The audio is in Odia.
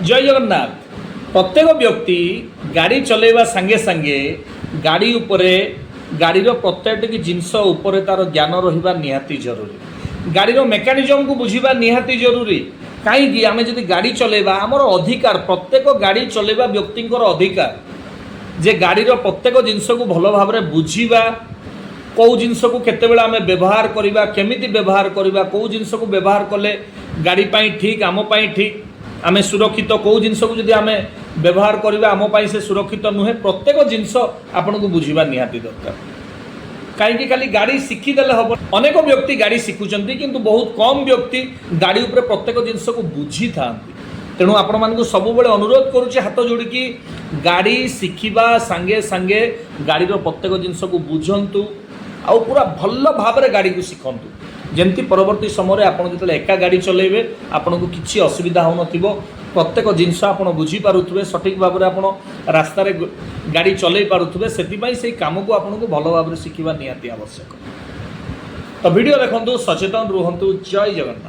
ଜୟ ଜଗନ୍ନାଥ। ପ୍ରତ୍ୟେକ ବ୍ୟକ୍ତି ଗାଡ଼ି ଚଲେଇବା ସାଙ୍ଗେ ସାଙ୍ଗେ ଗାଡ଼ି ଉପରେ, ଗାଡ଼ିର ପ୍ରତ୍ୟେକଟି ଜିନିଷ ଉପରେ ତା'ର ଜ୍ଞାନ ରହିବା ନିହାତି ଜରୁରୀ। ଗାଡ଼ିର ମେକାନିଜମକୁ ବୁଝିବା ନିହାତି ଜରୁରୀ। କାହିଁକି ଆମେ ଯଦି ଗାଡ଼ି ଚଲେଇବା, ଆମର ଅଧିକାର, ପ୍ରତ୍ୟେକ ଗାଡ଼ି ଚଲେଇବା ବ୍ୟକ୍ତିଙ୍କର ଅଧିକାର ଯେ ଗାଡ଼ିର ପ୍ରତ୍ୟେକ ଜିନିଷକୁ ଭଲ ଭାବରେ ବୁଝିବା। କେଉଁ ଜିନିଷକୁ କେତେବେଳେ ଆମେ ବ୍ୟବହାର କରିବା, କେମିତି ବ୍ୟବହାର କରିବା, କେଉଁ ଜିନିଷକୁ ବ୍ୟବହାର କଲେ ଗାଡ଼ି ପାଇଁ ଠିକ୍, ଆମ ପାଇଁ ଠିକ୍, ଆମେ ସୁରକ୍ଷିତ, କେଉଁ ଜିନିଷକୁ ଯଦି ଆମେ ବ୍ୟବହାର କରିବା, ଆମ ପାଇଁ ସେ ସୁରକ୍ଷିତ ନୁହେଁ, ପ୍ରତ୍ୟେକ ଜିନିଷ ଆପଣଙ୍କୁ ବୁଝିବା ନିହାତି ଦରକାର। କାହିଁକି ଖାଲି ଗାଡ଼ି ଶିଖିଦେଲେ ହେବ? ଅନେକ ବ୍ୟକ୍ତି ଗାଡ଼ି ଶିଖୁଛନ୍ତି, କିନ୍ତୁ ବହୁତ କମ୍ ବ୍ୟକ୍ତି ଗାଡ଼ି ଉପରେ ପ୍ରତ୍ୟେକ ଜିନିଷକୁ ବୁଝିଥାନ୍ତି। ତେଣୁ ଆପଣମାନଙ୍କୁ ସବୁବେଳେ ଅନୁରୋଧ କରୁଛି ହାତ ଯୋଡ଼ିକି, ଗାଡ଼ି ଶିଖିବା ସାଙ୍ଗେ ସାଙ୍ଗେ ଗାଡ଼ିର ପ୍ରତ୍ୟେକ ଜିନିଷକୁ ବୁଝନ୍ତୁ ଆଉ ପୁରା ଭଲ ଭାବରେ ଗାଡ଼ିକୁ ଶିଖନ୍ତୁ, ଯେମିତି ପରବର୍ତ୍ତୀ ସମୟରେ ଆପଣ ଯେତେବେଳେ ଏକା ଗାଡ଼ି ଚଲେଇବେ, ଆପଣଙ୍କୁ କିଛି ଅସୁବିଧା ହେଉନଥିବ, ପ୍ରତ୍ୟେକ ଜିନିଷ ଆପଣ ବୁଝିପାରୁଥିବେ, ସଠିକ୍ ଭାବରେ ଆପଣ ରାସ୍ତାରେ ଗାଡ଼ି ଚଲେଇ ପାରୁଥିବେ। ସେଥିପାଇଁ ସେଇ କାମକୁ ଆପଣଙ୍କୁ ଭଲ ଭାବରେ ଶିଖିବା ନିହାତି ଆବଶ୍ୟକ। ତ ଭିଡ଼ିଓ ଦେଖନ୍ତୁ, ସଚେତନ ରୁହନ୍ତୁ। ଜୟ ଜଗନ୍ନାଥ।